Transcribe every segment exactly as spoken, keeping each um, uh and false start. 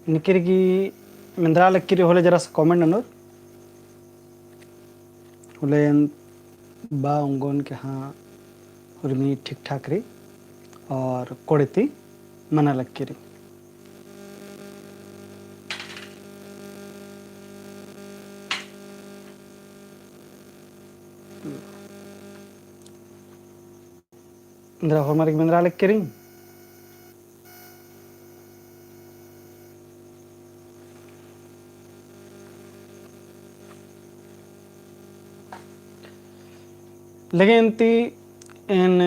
निकिर गही मेंदरा लक्की रई होले जरा सा comment ननोर। होले बआ ओंगोन कि हाँ, हुरमी ठीक ठाक रई और कोड़े ती मना लक्की रई। एन्दरा होरमर गे मेंदरा लक्की रई। लेकिन ती एन,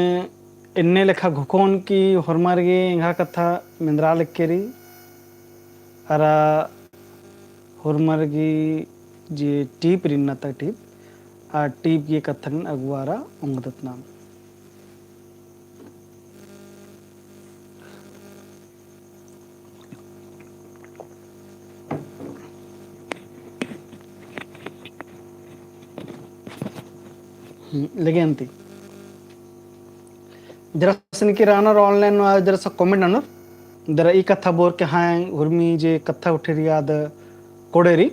एन्ने लेखा घोखोन कि होरमर गे एंगा कत्था मेंदरा लक्की रई, अरा होरमर गे जे टीप रई, नता टीप, आ टीप गे कत्थन अगुवारा ओंगदत नाम। हम्म, लगे अन्ती। जरा सनिकी रअनर online नू, जरा सा comment ननोर। जरा ई कत्था बओर कि हाँ, हुरमी जे कत्था उठे रई आद कोड़े रई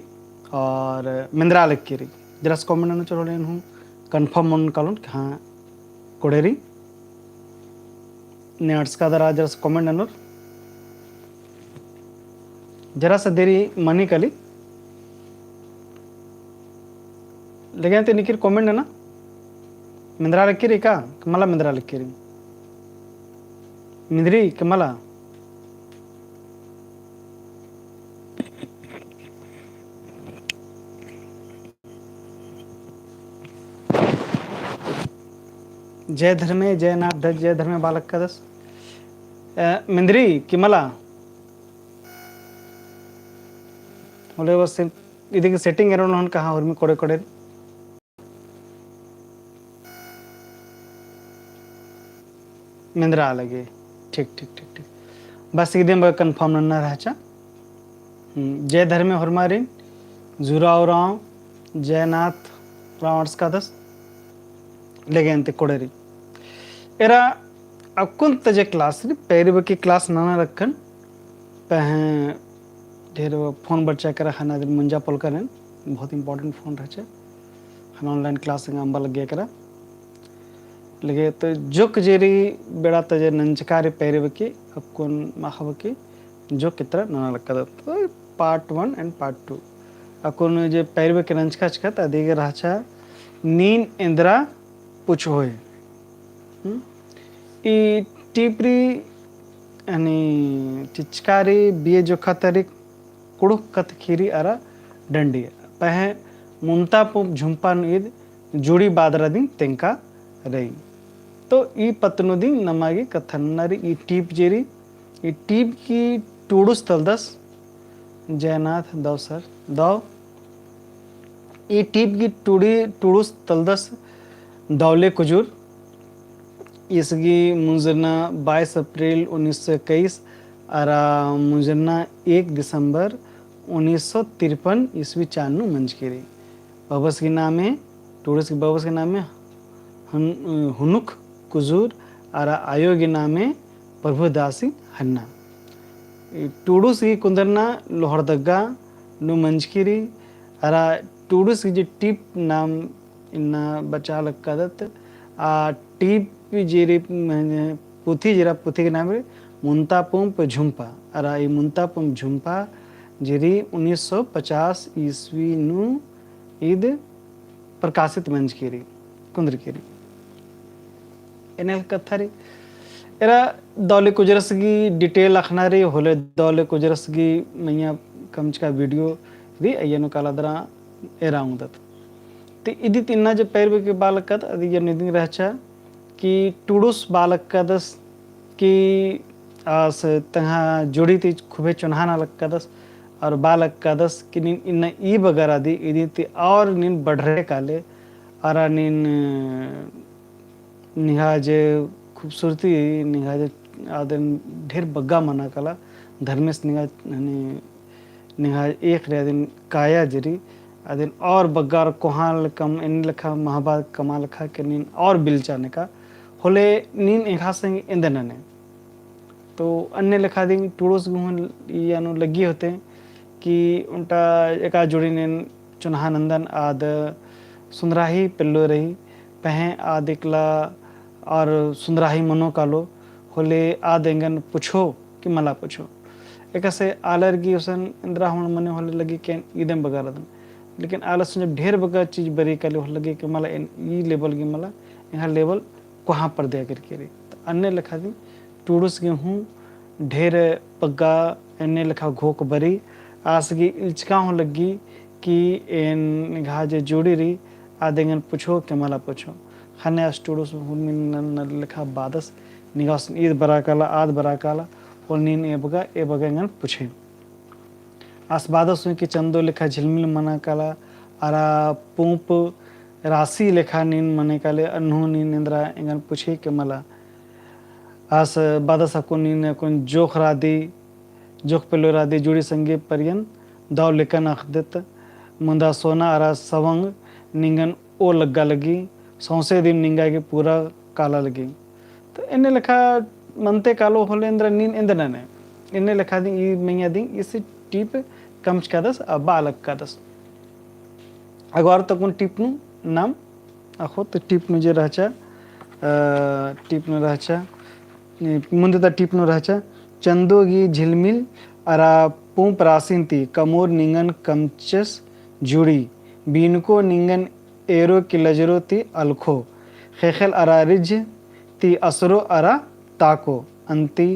और मेंदरा लक्की रई। जरा सा comment ननोर चलो लेन हूँ confirm मन कालोन कि हाँ, कोड़े रई। ने अंड़सकादर आ जरा सा comment ननोर। जरा सा देरी मनी काली। लेकिन ते निकिर comment नना। मेंदरा लक्की रई का? कि मला मेंदरा लक्की रई? मेंदरी कि मला? जय धर्मे, जय नाथ ध्वज, जय धर्मे बआ लक्कादस। अ, मेंदरी कि मला? होले बस इदी गे setting एरोन होन कहाँ हुरमी कोड़े कोड़े। मेंदरा लगे। ठीक, ठीक, ठीक, ठीक। बस इदिम बग्गे confirm नन्ना रहचा। हम्म, जय धर्मे होरमारिन, जुरा उराँव, जयनाथ उराँव अंड़सकादस, लेगे अन्ती कोड़े रई। एरा अक्कुन ता जे class रई, पैरी बकी class नना लक्कन, पहें ढेर phone बरचा केरा ख़ने अदिन मुंजा पोलकन, बहुत important phone रहचा। ख़ने online class एंगा अम्बा लग्गिया केरा। लगे तो जोक जे रई बेड़ा ता जे नंजका रई पैरी बकी, अक्कुन माख़ा बकी, जोक इतरा नना लक्कादत। तो part one and part two। अक्कुन जे पैरी बकी नंजका चिखत, अदी गे रहचा, नीन एन्दरा पुछोय। हम्म? ई टीप रई, यानी चिचका रई, बिये जोखा ता रई, कुँड़ुख़ कत्थ ख़ीरी अरा डंडी। पहें मुन्ता पुंप झुम्पा नू ईद जुड़ी बादरा दिम तेंका रई। तो ई पत्त नू दिम नमा गे कत्था नना रई, ई टीप जे रई, ई टीप गही टूड़ुस तलदस, जयनाथ दव sir, दव। ई टीप गही टूड़ी, टूड़ुस तलदस दौले कुजूर। ईस गही मुंजरना बाईस अप्रैल उन्नीस सौ इक्कीस अरा मुंजरना एक दिसंबर उन्नीस सौ तिरपन ईस्वी चान नू मंजकी रई। बबस गही नामे, टूड़ुस गही बबस गही नामे हुन-, हुनुख कुजूर अरा आयो गही नामे प्रभुदासी हन्ना। ई टूड़ुस गही कुन्दरना लोहरदगा नू मंजकी रई अरा टूड़ुस गही जे टीप नाम इन्ना बचा लक्कादत, आ टीप जे रई, पुथी जे रई, पुथी गही नाम रई मुन्ता पुंप झुम्पा। अरा ई मुन्ता पुंप झुम्पा जे रई उन्नीस सौ पचास ईस्वी नू ईद प्रकाशित मंजकी रई, कुन्दरकी रई। एन्ने लेखा कत्था रई। एरा दौले कुजरस गही detail अख़ना रई, होले दौले कुजरस गही मइय्याँ कमचका video रई, अइय्या नू काला दरा एरा ओंगदत। ते इदी ती इन्ना जे पैरी बकी बआ लक्कादत, अदी गे निदिंग रहचा कि टूड़ुस बआ लक्कादस कि आस तंग्है जुड़ी ती खुबे चोन्हा नना लक्कादस, अरा बआ लक्कादस कि नीन इन्ना ई बगर अदी, इदी ती और नीन बढ़रे काले, अरा नीन निंग्है जे खूबसूरती, निंग्है जे अदिन ढेर बग्गे मना काला, धर्मेस निंग्है, यानी निंग्है एक रई अदिन काया जे रई, अदिन और बग्गे अरा कोहाँ कम, एन्ने लेखा महबा कमआ लक्खा कि नीन और बिलचा नेका, होले नीन एंग्है संगे एन्देर नने। तो अन्ने लेखा दिम टुड़ुस गे हूँ इया नू लग्गी होते कि ओन्टा एका जुड़ी नीन चोन्हा नन्दन आद सुन्दराही पेल्लो रई, पहें आद एकला और सुन्दराही मनो कालो, होले आद एंगन पुछो कि मला पुछो। एकासे आलर गे उसन एन्दरा हूँ मने होले लग्गी कि एन इदम बग्गा रअदन। लेकिन आलर उसन जब ढेर बग्गा चीज बरी काली होले लग्गी कि मला एन ई level गे मला, एंग्है level कोहाँ पर दिया करके रई। तो अन्ने लेखा दिम टुड़ुस गे हूँ ढेर बग्गा एन्ने लेखा घोख बरी, आस गे इल्चका हूँ लग्गी कि एंग्है जे जुड़ी रई, आद एंगन पुछो कि मला पुछो। ख़ने आस टुड़ुस हूँ नीन नन लेखा बादस निंगा उसन ईद बरा काला, आद बरा काला, होले नीन ए बग्गा, ए बग्गा एंगन पुछे। आस बादस हूँ कि चंदो लेखा झिलमिल मना काला, अरा पूंप रासी लेखा नीन मने काले, अन्नु नीन एन्दरा एंगन पुछे कि मला। आस बादस अक्कुन नीन अक्कुन जोख रअदी, जोख पेल्लो रअदी, जुड़ी संगी परियन दव लेकन अख़दत, मुन्दा सोना अरा सवंग निंगन ओ लग्गा लगी, सौंसे दिम निंगा गे पूरा काला लगी। तो एन्ने लेखा मनते कालो होले एन्दरा नीन एन्देर नने। एन्ने लेखा दिम ई मइय्याँ दिम ईस टीप कमचकादस अब्बा अलग कादस। अगवार तकुन टीप नू नाम अख़ो तो टीप नू जे रहचा, अ, टीप नू रहचा, ए, मुन्दे ता टीप नू रहचा, चंदो गही झिलमिल अरा पूंप रासिन ती कमोर निंगन कमचस जुड़ी, बीनको निंगन एरो की लजरो ती अलखो, ख़ेख़ेल अरा रिझ ती असरो अरा ताको, अन्ती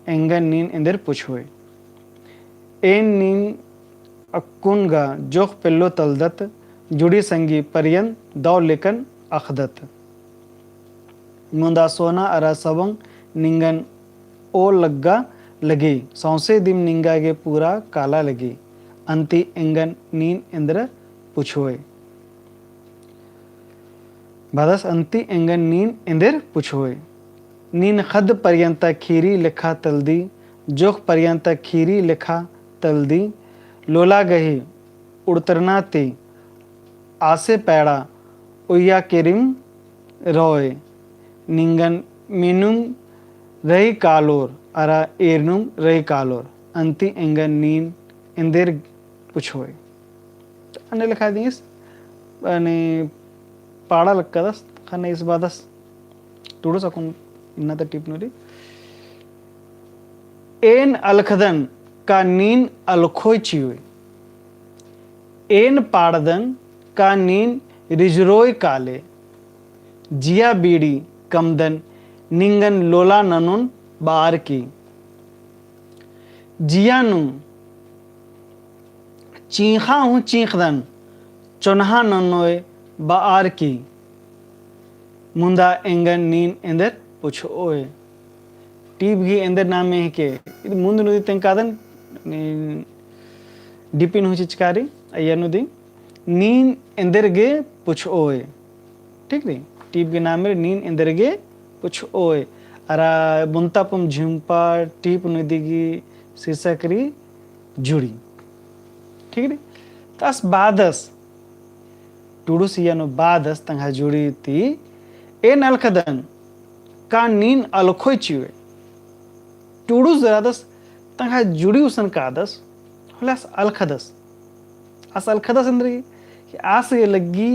एंगन नीन एन्देर पुछोय। एन नीन अक्कुन गा जोख पेल्लो तलदत, जुड़ी संगी परियन दव लेकन अख़दत। मुन्दा सोना अरा सवंग निंगन ओ लग्गा लगी, सौंसे दिम निंगा गे पूरा काला लगी, अन्ती एंगन नीन एन्देर पुछोय। बादस अन्ती एंगन नीन एन्देर पुछोय। नीन ख़द्द परियन्ता खीरी लेखा तलदी, जोख परियन्ता खीरी लेखा तलदी, लोला गही उड़तरना ती आसे पैड़ा उइया केरिम रओय, निंगन मेनुम रई कालोर, अरा एरनुम रई कालोर, अन्ती एंगन नीन एन्देर पुछोय। अन्ने लेखा दिम ईस, अन्ने पाड़ा लक्कदस, ख़ने ईस बादस टुड़ुस अक्कुन इन्ना ता टीप नू रई। एन अलखदन का नीन अलखोय चिओय? एन पाड़दन का नीन रिझरोय काले? जिया बीड़ी कमदन निंगन लोला ननोन बअर की। जिया नू चींख़ा हूँ चींख़दन, चोन्हा ननोय बअर की, मुन्दा एंगन नीन एन्देर पुछओय। टीप गही एन्देर नामे हिके, इद मुन्द नू दी तेंगकादन, नी, डीपी नू हूँ चिचका रई, अइय्या नू दी, नीन एन्देर गे पुछओय। ठीक रई, टीप गही नामे रई नीन एन्देर गे पुछओय। अरा बुन्ता पुम झिम्पा टीप नू दी गही शीर्षक रई जुड़ी। ठीक रई, तो आस बादस, टुड़ुस इया नू बादस तंग्है जुड़ी ती, एन अलखदन का नीन अलखोय चिओय? टुड़ुस दरा दस तंग्है जुड़ी उसन कादस, होले आस अलखदस। आस अलखदस एन्देर गे, कि आस गे लग्गी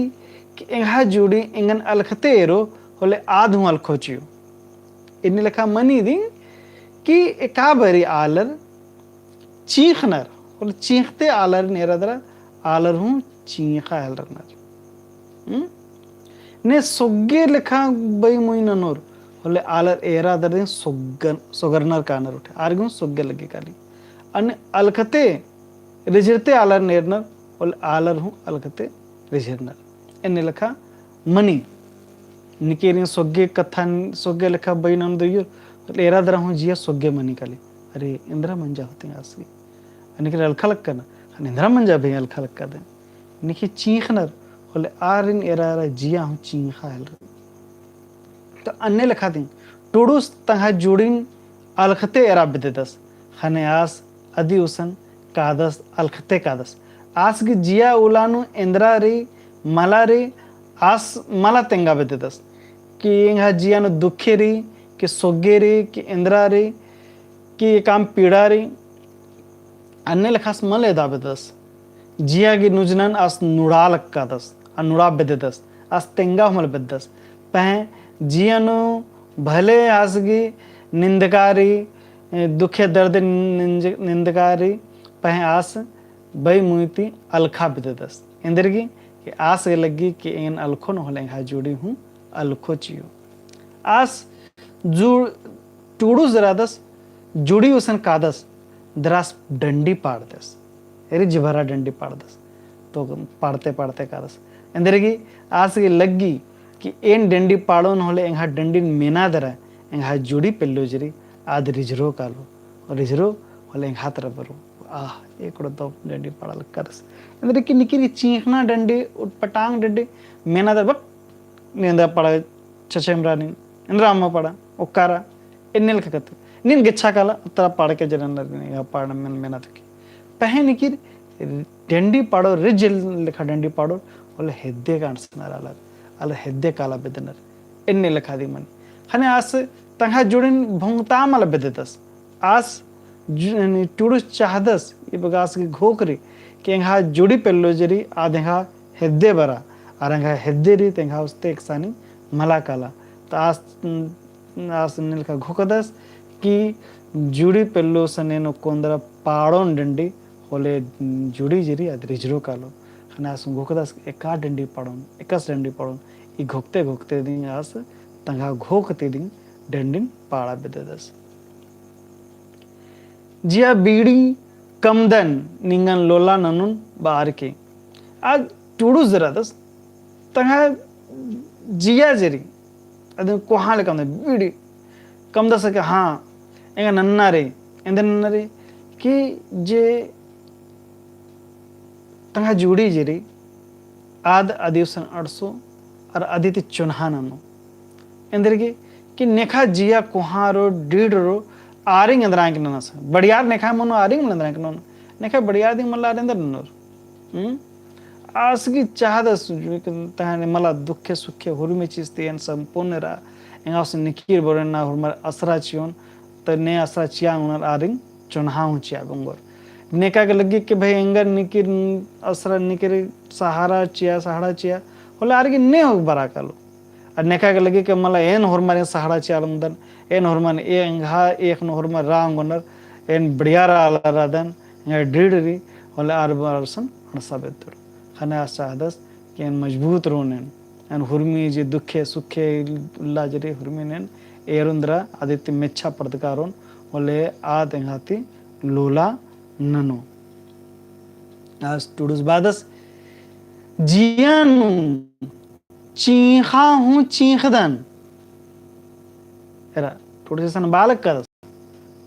कि एंग्है जुड़ी एंगन अलखते एरो, होले आद हूँ अलखो चिओ। एन्ने लेखा मनी दिम कि एका बारी आलर चींख़नर, होले चींख़ते आलर एरा दरा, आलर हूँ चींख़ा हेलरनर। हम्म? ने सोग्गे लेखा बई मुई ननोर, होले आलर एरा दरा दिम सोग्गन-, सोगरनर कानर उठे। आर गे हूँ सोग्गे लग्गे काली। अन्ने अलखते, रिझरते आलर एरनर, होले आलर हूँ अलखते रिझरनर। एन्ने लेखा मनी। निके रई सोग्गे कत्था, सोग्गे लेखा बई ननोर, होले एरा दरा हूँ जिया सोग्गे मनी काली। अरे, एन्दरा मंजा होते आस गे। निके अलखा लक्कन, एन्दरा मंजा बई अलखा लक्कादन। निके चींख़नर, होले आरिन एरा दरा जिया हूँ चींख़ा हेलरई। तो अन्ने लेखा दिम, टुड़ुस तंग्है जुड़िन अलखते एरा बेद्ददस, ख़ने आस अदी उसन कादस, अलखते कादस। आस गे जिया उल्ला नू एन्दरा रई, मला रई, आस मला तेंगा बेद्ददस। कि एंग्है जिया नू दुखे रई, कि सोग्गे रई, कि एन्दरा रई, कि एकअम पीड़ा रई, अन्ने लेखा आस मल एदा बेद्दस। जिया गही नुजनन आस नुड़ा लक्कादस, आ नुड़ा बेद्दस, आस तेंगा हूँ मल बेद्दस। पहें जिया नू भले आस गही निंदकारी, ए, दुखे दर्द निंज-, निंदकारी, पहें आस बई मुई ती अलखा बेद्दस। एन्देरगे कि आस गे लग्गी कि एन अलखोन होले एंग्हा जुड़ी हूँ अलखो चिओ। आस जु-, टुड़ुस दरा आदस जुड़ी गुसन कादस, दरा आस डंडी पाड़दस। एरी जिभरा डंडी पाड़दस। तो पाड़ते पाड़ते कादस। एन्देरगे आस गे लग्गी कि एन डंडी पाड़ोन होले एंग्हा डंडिन मेना दरा, एंग्हा जुड़ी पेल्लो जे रई, आद रिझरो कालो। रिझरो होले एंग्हा तरा बरो। आह, एकड़ो दौ डंडी पाड़ा लक्कादस। एन्देरगे निकिर चींख़ना डंडी, उटपटांग डंडी, मेना दरा बक, नीन एन्देर पाड़ा चचेमरा नीन, एन्देर अम्म पाड़ा, ओक्कारा, एन्ने लेखा कत्थे। नीन गेच्छा काला, तरा पाड़के जरनर, नीन पाड़ा मेन, मेना तुकी। पहें निकिर डंडी पाड़ो, रिझ लेखा डंडी पाड़ो, होले हेद्दे कांडसनर आलर, आलर हेद्दे काला बेद्दनर। एन्ने लेखा दिम मनी। ख़ने आस तंग्हा जुड़िन भोंगता मला बेद्ददस। आस जु-, यानी टुड़ुस चाहदस, ई बग्गे आस गे घोख रई, कि एंग्हा जुड़ी पेल्लो जे रई, आद एंग्हा हेद्दे बरा, अरा एंग्हा हेद्दे रई, त एंग्हा ओस्ते एकसानी मला काला। त आस, आस एन्ने लेखा घोखदस, कि जुड़ी पेल्लो सने नो कोन्दरा पाड़ोन डंडी, होले जुड़ी जे रई, आद रिझरो कालो। ख़ने आस घोखदस, एका डंडी पाड़ोन, एकासे डंडी पाड़ोन, ई घोखते घोखते दिम आस तंग्हा घोख ती दिम डंडिन पाड़ा बेद्ददस। जिया बीड़ी कमदन निंगन लोला ननोन बअर की। आद टुड़ुस दरा आदस, तंग्हा जिया जे रई, अदिन कोहाँ ले कमदन, बीड़ी कमदस के, हाँ, एंगा नन्ना रई, एन्देर नन्ना रई, कि जे तंग्हा जुड़ी जे रई, आद अदी गुसन अंड़सो, अरा अदी ती चोन्हा ननो। एन्देरगे कि नेखा जिया कोहाँ रओ, डीड़ रओ, आरिन एन्दरा की ननोस। बढ़ियार नेखा मनो आरिन एन्दरा की ननोर। नेखा बढ़ियार दिम मला आर एन्देर ननोर। हम्म? आस गही चाहदस, तंग्है मला दुखे सुखे हुरमी चिच्चस ती एन संपूर्ण रआ। एंगा गुसन निकिर बरओन ना हुरमर असरा चिओन, त ने असरा चिआ ओंगनर आरिन चोन्हा हूँ चिआ ओंगोर। नेका गे लग्गी कि भाई एंगन निकिर असरा निकिर सहारा चिआ, सहारा चिआ, होले आर गे ने हूँ बरा कालो। अरा नेका गे लग्गी कि मला एन होरमारिन सहारा चिआ ओंगदन, एन होरमारिन एंग्हा एख़ नू होरमर रआ ओंगनर, एन बढ़िया रआ आलर रअदन, एंग्हा डीड़ रई, होले आर बरसन अंड़सा बेद्दोर। ख़ने आस चाहदस कि एन मजबूत रओन एन। एन हुरमी जे दुखे सुखे उल्ला जे रई हुरमिन एन एरोन दरा अदी ती मेच्छा पड़दका रओन, होले आद एंग्हा ती लोला ननो। आस टुड़ुस बअदस, जिया नू चींख़ा हूँ चींख़दन। एरा, टुड़ुस इसन बआ लक्कादस।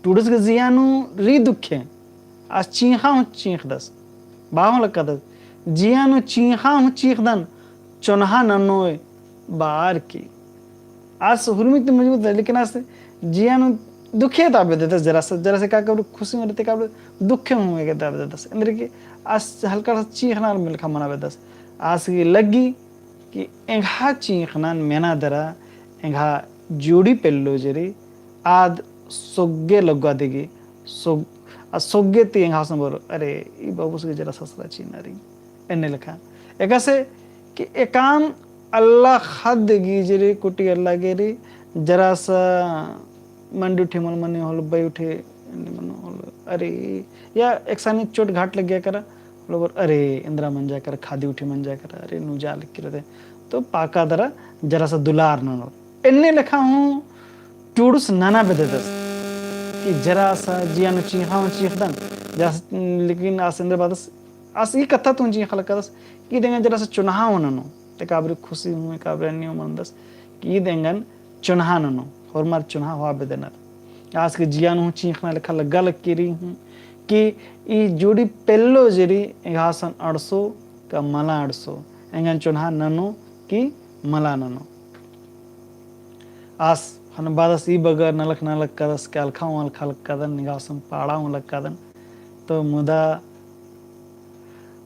टुड़ुस गे जिया नू रई दुखे, आस चींख़ा हूँ चींख़दस। बआ हूँ लक्कादस। जिया नू चींख़ा हूँ चींख़दन, चोन्हा ननोय बअर की। आस हुरमी ती मजबूत रई, लेकिन आस जिया नू दुखे ता बेद्ददस, जरा सा, जरा सा का कबरे खुशी में रहते, का कबरे दुखे हूँ गे ता बेद्ददस। एन्देरगे आस हल्का सा चींख़ना मल लेखा मना बेद्ददस। आस गे लग्गी कि एंग्हा चींख़नन मेना दरा, एंग्हा जुड़ी पेल्लो जे रई, आद सोग्गे लग्गा दिगी, सोग-, आ सोग्गे ती एंग्हा गुसन बरओ, अरे, ई बाबुस गे जरा सा असरा चिअना रई। एन्ने लेखा। एकासे कि एकअम अल्ला ख़द्द गही जे रई, कुटी अल्ला गे रई, जरा सा मंडी उठी मल मनी होले बई उठी, एन्ने मनो होले, अरे, या एकसानी चोट घाट लग्गिया केरा, होले बरओ, अरे, एन्दरा मंजा केरा, खादी उठी मंजा केरा, अरे, नू जा लग्गी रअदय। तो पाका दरा जरा सा दुलार ननोर। एन्ने लेखा हूँ टुड़ुस नना बेद्ददस। कि जरा सा जिया नू चींख़ा हूँ चींख़दन, जरा सा, लेकिन आस एन्देर बअदस, आस ई कत्था ती हूँ चींख़ा लक्कादस, कि ईद एंगन जरा सा चोन्हा हूँ ननो, ते का बारी खुशी हूँ, का बारी अन्ने हूँ मनदस, कि ईद एंगन चोन्हा ननो, होरमर चोन्हा होआ बेद्दनर। आस गे जिया नू हूँ चींख़ना लेखा लग्गा लग्गी रई हूँ, कि ई जुड़ी पेल्लो जे रई, एंग्हा गुसन अंड़सो, का मला अंड़सो, एंगन चोन्हा ननो, कि मला ननो। आस ख़ने बअदस ई बग्गे नलख नना लक्कादस कि अलखा हूँ अलखा लक्कादन, निंगा गुसन पाड़ा हूँ लक्कादन। तो मुदा,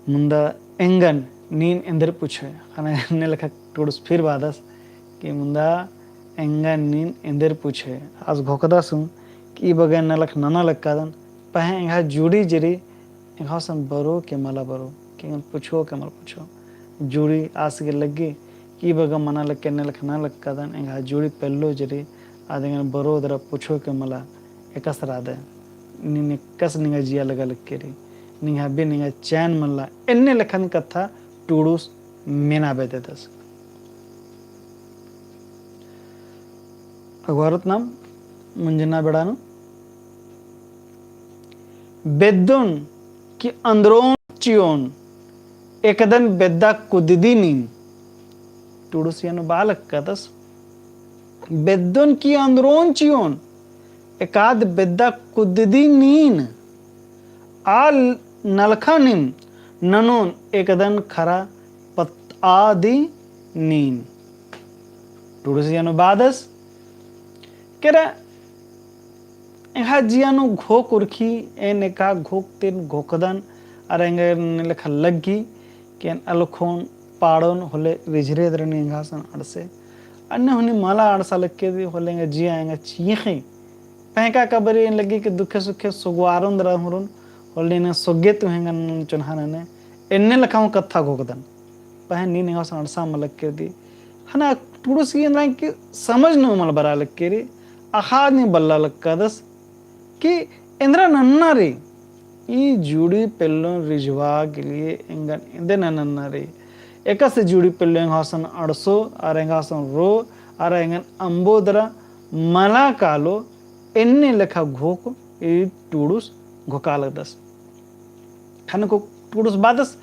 मुदा एंगन नीन एन्देर पूछोय। ख़ने एन्ने लेखा टुड़ुस फिर बअदस कि मुदा एंगन नीन एन्देर पूछोय। आस घोखदस हूँ कि ई बग्गे नलख नना लक्कादन, पहें एंग्हा जुड़ी जे रई, एंग्हा सन बरो के मला बरो, कि एंगन पुछो के मला पुछो। जुड़ी आस गे लग्गी, कि ई बग्गे मना लक्के नलख नना लक्कादन, एंग्हा जुड़ी पेल्लो जे रई, आद एंगन बरो दरा पुछो के मला, एकासे रअदय, नीन एकासे निंगा जिया लगा लक्के रई, निंग्हा बी निंगा चैन मल्ला, एन्ने लेखन कत्था टुड़ुस मेना बेद्ददस। अगवारत नाम मुंजना बेड़ा नू। बेद्दोन कि अंदरोन चिओन, एकदन बेद्दा कुद्दी नीन। टुड़ुस इय्या नू बआ लक्कादस। बेद्दोन कि अंदरोन चिओन, एकाद बेद्दा कुद्दी नीन। आ नलखानिम ननोन एकदन खरा पत्तादी नीन। टुड़ुस इय्या नू बअदस। केरा एंग्हा जिया नू घोख उरखी, एन एका घोख तेन घोखदन, अरा एंगन लेखा लग्गी, कि एन अलखोन, पाड़ोन, होले रिझरे दरा नीन एंग्हा सन अंड़से। अन्ने हुनी मला अंड़सा लक्के दी, होले एंग्हा जिया एंग्हा चींख़ी। पहें का कबरी एन लग्गी कि दुखे सुखे सोगवारोन दरा हुरुन, होले नीन सोग्गे तुहेंगन चोन्हा नने, एन्ने लेखा हूँ कत्था घोखदन। पहें नीन एंग्हा सन अंड़सा मल लक्के दी। हना टुड़ुस की एन्द्रा कि समझ नू मल बरआ लक्के रई, अख़ाद नीन बल्ला लक्कादस कि एन्द्रा नन्ना रई, ई जुड़ी पेल्लोन रिझवा के लिए एंगन एन्देर नन्ना रई। एकासे जुड़ी पेल्लो एंग्हा सन अंड़सो, अरा एंग्हा सन रो, अरा एंगन अम्बो दरा मला कालो, एन्ने लेखा घोख ई टुड़ुस घोखा लगदस। खने को टुड़ुस बअदस,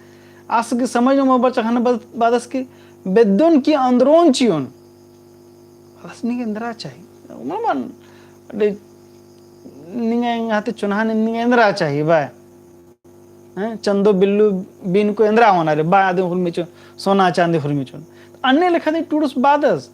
आस गे समझ नू मल बरचा खने बअदस कि बेद्दोन कि अंदरोन चिओन। बअदस निंगा एन्द्रा चाही। मल मन, अरे, निंगा एंग्हा ती चोन्हा नीन निंगा एन्द्रा चाही, बा। हैं, चंदो बिल्लू बीनको एन्द्रा होना रे, बा अदिन हुरमी चिओन, सोना चांदी हुरमी चिओन। अन्ने लेखा दी टुड़ुस बअदस।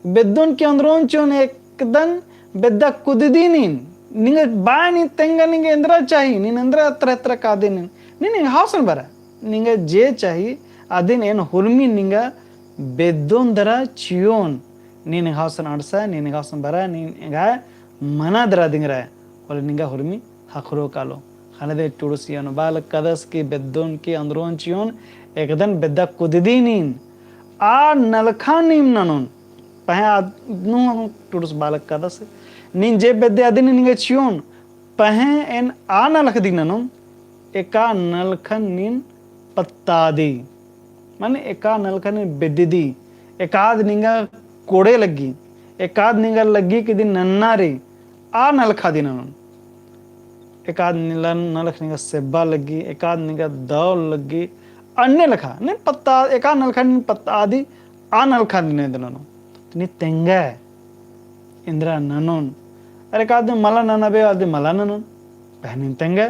बेद्दोन कि अंदरोन चिओन एकदन बेद्दा कुद्दी नीन। निंगा बा नीन तेंगा निंगा एन्द्रा चाही, नीन एन्द्रा अत्रा अत्रा कादे नीन। नीन एंग्हा सन बरआ। निंगा जे चाही, अदिन एन हुरमी निंगा बेद्दोन दरा चिओन। नीन एंग्हा सन अंड़सा, नीन एंग्हा सन बरआ, नीन एंग्हा मना दरा दिंगरआ। होले निंगा हुरमी ख़क्खरो कालो। खने दे टुड़ुस इय्या नू बआ लक्कादस कि बेद्दोन कि अंदरोन चिओन एकदन बेद्दा कुद्दी नीन। आ नलखानिम ननोन। पहें आद नू टुड़ुस बआ लक्कादस। नीन जे बेद्दे अदिन निंगा चिओन। पहें एन आ नलख दिम ननोन। एका नलखन नीन पत्तादी। माने एका नलखा नीन बेद्ददी, एकाद निंगा कोड़े लग्गी, एकाद निंगा लग्गी कि इदिन नन्ना रई, आ नलखा दिम ननोन। एकाद निंगा नलख निंगा सेब्बा लग्गी, एकाद निंगा दव लग्गी, अन्ने लेखा, नीन पत्ता, एका नलखा नीन पत्तादी, आ नलखा दिम ननोन। नीन तेंगा एन्द्रा ननोन। अरा एकाद मला नना बे, आद मला ननोन। पहें नीन तेंगा।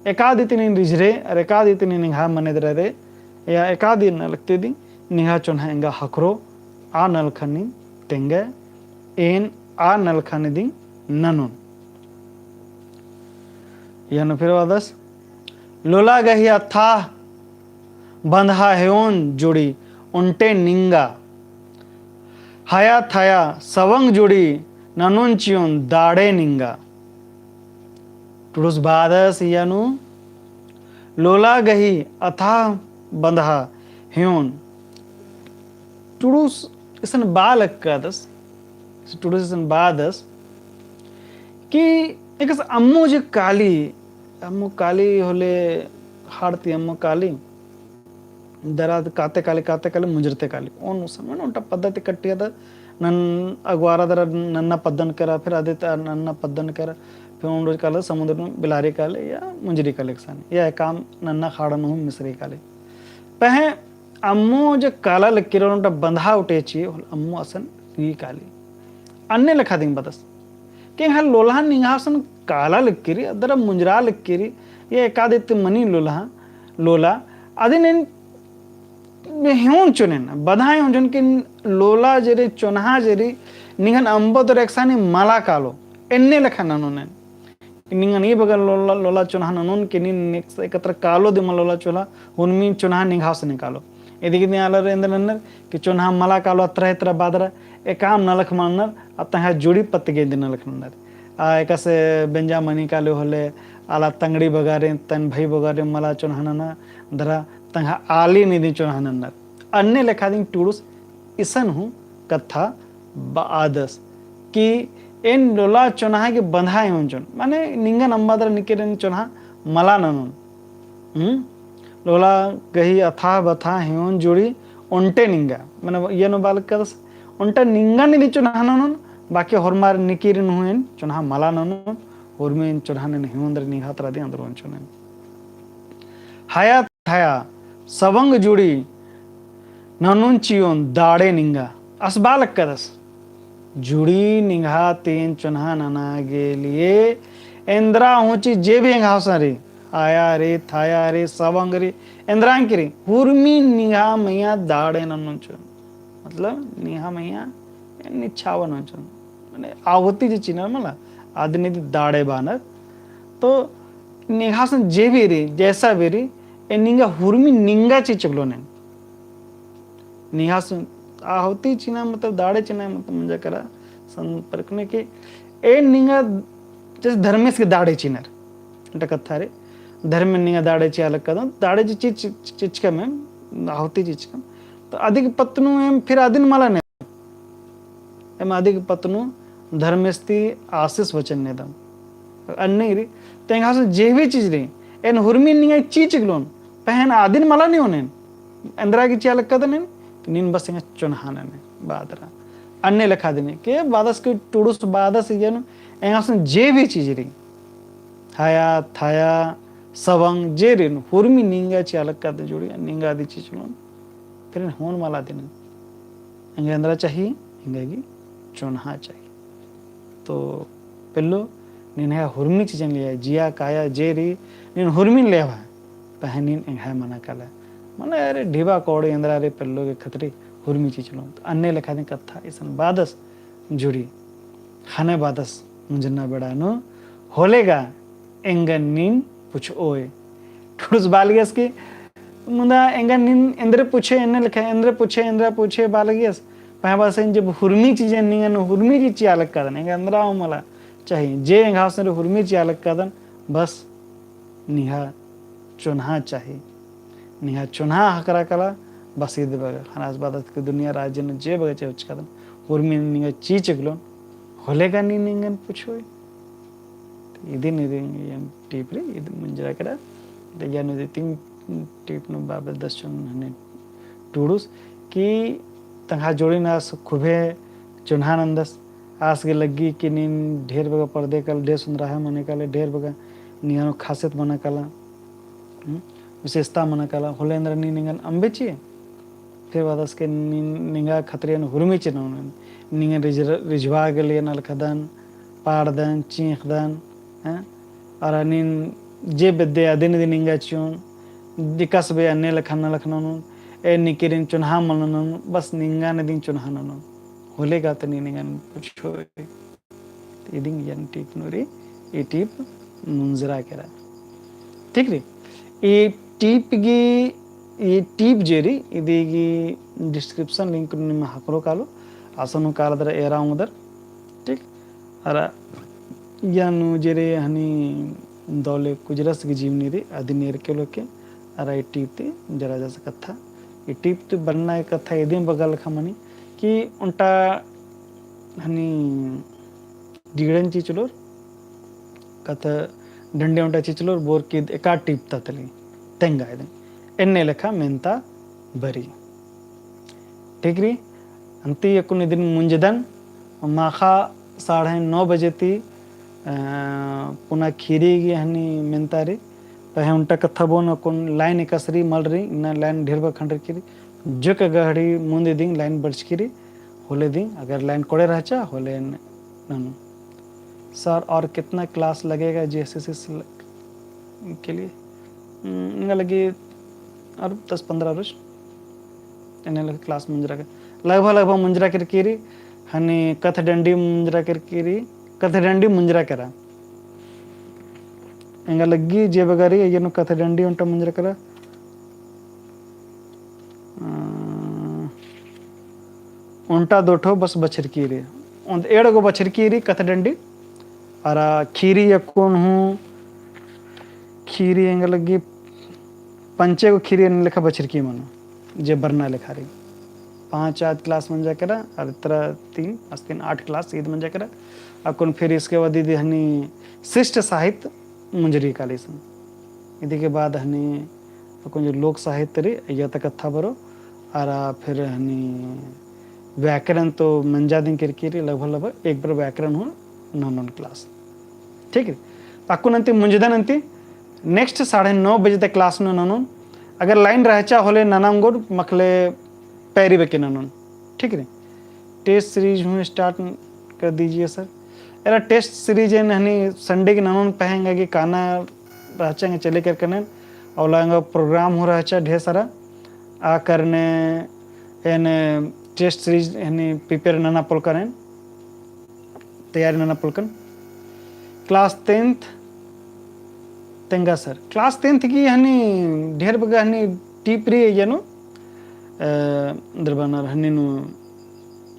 एकाद इत्ती नीन रिझरे, अरा एकाद इत्ती नीन एंग्हा मने दरा रे, या एकाद इन्ना लगते दी, निंग्हा चोन्हा एंगा ख़क्खरो, आ नलखा नीन तेंगा, एन आ नलखा नीन दिम ननोन। इय्या नू फिर बअदस, लोला गही अथाह बंधा हेओन जुड़ी ओन्टे निंगा। हया थया सवंग जुड़ी ननोन चिओन दाड़े निंगा। टुड़ुस बअदस इय्या नू लोला गही अथाह बंधा हेओन। टुड़ुस इसन बआ लक्कादस, टुड़ुस इसन बअदस कि एकस अम्मो जे काली, अम्मो काली होले हाड़ ती अम्मो काली, दरा काते काली, काते काली, मुंजरते काली। ओन उसन, माने ओन्टा पद्दा ती कट्टिया ता नन अगवारा दरा नन्ना पद्दन केरा, फिर अदे ता नन्ना पद्दन केरा, फिर ओन रोज काला समुद्र नू बिलारी काले या मुंजरी काले एकसानी, या एकाम नन्ना खाड़ा नू मिसरी काले। पहें अम्मो जे काला लक्की रओ ओन्टा बंधा उठे ची, अम्मो असन रई काली। अन्ने लेखा दिम बअदस। कि एंग्हा लोलहा निंग्हा असन काला लक्की रई, अदरा मुंजरा लक्की रई, या एकाद इत्ती मनी लोलहा, लोला, अदिन एन हेओन चिओन एन, बंधा हेओन चिओन कि लोला जे रई, चोन्हा जे रई, निंगन अम्बो दरा एकसानी मला कालो, एन्ने लेखा ननोन एन। निंगन ई बग्गे लोला, लोला चोन्हा ननोन कि नीन एकत्र कालो दिम लोला चोन्हा, हुरमी चोन्हा निंग्हा असन कालो। इदी गही आलर एन्देर नन्नर कि चोन्हा मला कालो अत्रा इत्रा बअदरा, एकाम नलख मल नन्नर, अत्ता एंग्हा जुड़ी पत्त गे इदी नलख नन्नर। आ एकासे बेंजा मनी काले होले, आला तंगड़ी बगारे, तन भई बगारे मला चोन्हा नना, दरा तंग्है आली निदी चोन्हा नन्नर। अन्ने लेखा दिम टुड़ुस इसन हूँ कत्था बआदस कि एन लोला चोन्हा गे बंधा हेवन चिओन, माने निंगन अम्बा दरा निकिरिन चोन्हा मला ननोन। हम्म? लोला गही अथाह बथाह हेवन जुड़ी ओन्टे निंगा, माने इय्या नू बआ लगदस, ओन्टा निंगा निदी चोन्हा ननोन, बाकी होरमार निकिरिन हूँ एन चोन्हा मला ननोन, होरमी एन चोन्हा नन हेवन दरा निंग्हा तरा दी अंदर ओन चिओन। हया हया सवंग जुड़ी ननुन चिओन दाड़े निंगा। आस बआ लगदस। जुड़ी निंग्हा ती एन चोन्हा नना गे लिए एन्दरा हूँ ची जे भी एंग्हा गुसन रई, हया रई, थया रई, सवंग रई, एन्दरा की रई, हुरमी निंग्हा मइय्याँ दाड़े ननुन चिओन। मतलब निंग्हा मइय्याँ एन निछावन ननुन चिओन। माने आहुति जे चिनर मला, अदिन इदी दाड़े बअनर। तो निंग्हा गुसन जे भी रई, जैसा भी रई, एन निंगा हुरमी निंगा चिचकलोन एन। निंग्हा गुसन आहुति चिना मतलब दाड़े चिना मतलब मंजा केरा संपर्क में कि एन निंगा जैसे धर्मेस गे दाड़े चिनर। एन्टा कत्था रई, धर्मेन निंगा दाड़े चिआ लगदन, दाड़े जे चिच-, चिचकम एम, आहुति चिचकम। तो अदिक पत्त नू एम फिर अदिन मला ने एम अदिक पत्त नू धर्मेस ती आशीष वचन नेदम। अन्ने रई, तो एंग्हा गुसन जे भी चीज रई, एन हुरमी निंगा चिचकलोन, पहें अदिन मला नेओन एन। एन्दरा गे चिआ लगदन एन, तो नीन बस एंगा चोन्हा नने, बआ दरा। अन्ने लेखा दिम, के बअदस के टुड़ुस बअदस इय्या नू, एंग्हा गुसन जे भी चीज रई, हया, थया, सवंग, जे रई, हुरमी निंगा चिआ लगदन जुड़ी, निंगा दी चिचलोन, फिर एन हूँ मला दिम। एंगा एन्दरा चाही, एंगा गे चोन्हा चाही। तो पेल्लो, नीन हया हुरमी चीजन लेवा, जिया काया जे रई, नीन हुरमी लेवा, पहें नीन एंग्हा मना काला। माने अरे ढिबा कौड़ी एन्दरा रई पेल्लो गे खतरी हुरमी चिचलोन। तो अन्ने लेखा दिम कत्था इसन बअदस जुड़ी। ख़ने बअदस मुंजना बेड़ा नू होले गा एंगन नीन पुछओय। टुड़ुस बआ लगियस कि मुदा एंगन नीन एन्दरे पुछे, एन्ने लेखा एन्दरे पुछे, एन्दरा पुछे बआ लगियस। पहें बअदस एन जब हुरमी चीजन निंगन हुरमी चीज चिआ लगदन, एंगा एन्दरा हूँ मला चाही। जे एंग्हा गुसन रई हुरमी चिआ लगदन, बस निंग्हा चोन्हा चाही। निंग्हा चोन्हा ख़क्खरा काला, बस इदी बग्गे। ख़ने आस बअदत कि दुनिया राज्य नू जे बग्गे चिचकदन, हुरमी निंगा चिचकलोन, होले गा नीन एंगन पुछओय। तो इदिन, इदिन एन टीप रई, इदिन मुंजरा केरा। तो इय्या नू इदी तीन टीप नू बआ बेद्दस चिओन ख़ने टुड़ुस कि तंग्है जोड़िन आस खूबे चोन्हा नन्दस। आस गे लग्गी कि नीन ढेर बग्गे परदे काला, ढेर सुन्दराहा मना काला, ढेर बग्गे निंग्है नू खासियत मना काला, हम्म, विशेषता मना काला, होले एन्दरा नीन एंगन अम्बे चिआ। फिर बअदस के नीन, निंगा खतरी एन हुरमी चिचकलोन, निंगन रिझ-, रिझवा गे लिए नलखदन, पाड़दन, चींख़दन, हैं? अरा नीन जे बेद्दे अदिन इदी निंगा चिओन, दिकस बे अन्ने लेखा नलख ननोन, एन निकिरिन चोन्हा मल ननोन, बस निंगा नदिन चोन्हा ननोन। होले गा तो नीन एंगन पुछओय। तो इदिन इय्या टीप नू रई, ई टीप मुंजरा केरा। ठीक रई? ई टीप गे, ई टीप जे रई, इदी गे description link नू निमा ख़क्खरो कालो, असन हूँ काला दरा एरा ओंगदर। ठीक? अरा इय्या नू जे रई ख़ने दौले कुजरस गे जीवनी रई, अदिन एरके लोके, अरा ई टीप ती जरा जस कत्था। ई टीप ती बरना ई कत्था इदिन बग्गे लेखा मनी कि ओन्टा ख़ने डीड़न चिचलोर, कत्थ डंडी ओन्टा चिचलोर, बोर की एका टीप ता तली तेंगा इदिन। एन्ने लेखा मेन्ता बरी। ठीक रई, अन्ती अक्कुन इदिन मुंजदन, माख़ा साढ़े नौ बजे ती, अ, पुना खीरी गे ख़ने मेन्ता रई, पहें ओन्टा कत्था बओन अक्कुन line एकासे रई मल रई, इन्ना line ढेर बग्गे खंडरकी रई, जोक गहड़ी मुन्द दिम line बरचकी रई, होले दिम, अगर line कोड़े रहचा, होले न-, ननू। Sir, और कितना class लगेगा J S S C ल-, के लिए? हम्म, एंगा लग्गी और दस पन्द्रह रोज एन्ने लेखा class मुंजरा के, लगभग, लगभग मुंजरा केरकी रई, ख़ने कत्थ डंडी मुंजरा केरकी रई, कत्थ डंडी मुंजरा केरा। एंगा लग्गी जे बग्गे रई, इय्या नू कत्थ डंडी ओन्टा मुंजरा केरा। अ, ओन्टा दो ठो बस बछरकी रई। ओन्टा एंड़ गो बछरकी रई कत्थ डंडी। अरा खीरी अक्कुन हूँ, खीरी एंगा लग्गी पंचे गो खीरी एन लेखा बछरकी मनो, जे बरना लेखा रई। पाँच आद class मंजा केरा, अरा इतरा तीन, आस तीन आठ class ईद मंजा केरा। अक्कुन फिर इसके बाद इदी हनी शिष्ट साहित्य मुंजरी काली सन। इदी के बाद हनी अक्कुन जो लोक साहित्य रई, अइय्या ता कत्था बरो, अरा फिर हनी व्याकरण तो मंजा दिन केरकी रई, लगभग लगभग एक बार व्याकरण हूँ ननोन class। ठीक है, तो अक्कुन अन्ती मुंजदन अन्ती next साढ़े नौ बजे तक class नू ननोन। अगर line रहचा होले नना ओंगोन, मखले पैरी बके ननोन। ठीक है, test series हूँ start कर दीजिए sir। एरा test series एन हनी Sunday के ननोन पहेंगा कि काना रहचा एंगा चले केरकन एन, अउला एंगा program हूँ रहचा ढेर सारा। आ करने एन test series हनी prepare नना पोलकन एन, तैयारी नना पोलकन। Class tenth तेंगा sir, class tenth की हनी ढेर बग्गे हनी tip रई अइय्या नू, अ, दरबानर हनी नू,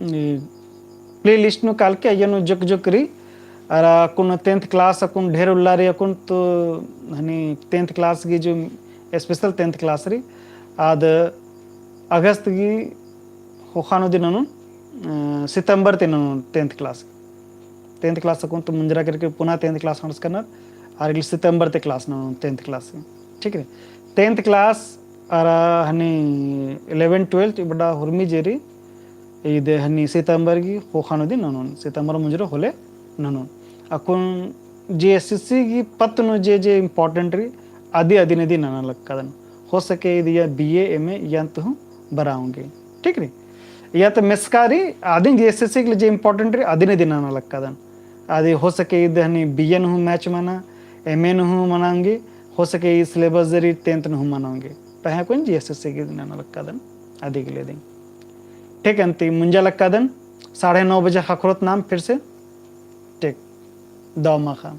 ई playlist नू कालके अइय्या नू जोक जोक रई। अरा अक्कुन tenth class अक्कुन ढेर उल्ला रई अक्कुन तो हनी tenth class की जो special tenth class रई, आद अगस्त की ख़ोख़ा नू दिम ननोन, अ, सितंबर ती ननोन tenth class। Tenth class अक्कुन तो मुंजरा केरके पुना tenth class अंड़सकनर, आर इगले सितंबर ती class ननोन tenth class। ठीक है, tenth class अरा हनी eleven twelfth इबड़ा हुरमी जे रई, ईद हनी सितंबर की ख़ोख़ा नू दिम ननोन, सितंबर मुंजरा होले ननोन। अक्कुन JSSC की पत्त नू जे जे important रई, अदी अदिन अदिन नना लक्कादन। हो सके ईद या BA, MA या तो हूँ बरआ ओंगी। ठीक रई? या तो मेसका रई, अदिन JSSC के लिए जे important रई, अदिन अदिन नना लक्कादन। अदी हो सके ईद हनी BA नू हूँ match मना, MA नू हूँ मना ओंगी, हो सके ई syllabus जे रई tenth नू हूँ मना ओंगी। पहें अक्कुन JSSC की नना लक्कादन, अदी के लिए दिम। ठीक, अन्ती मुंजा लक्कादन, साढ़े नौ बजे ख़क्खरोत नाम फिर से। ठीक, दव माख़ा।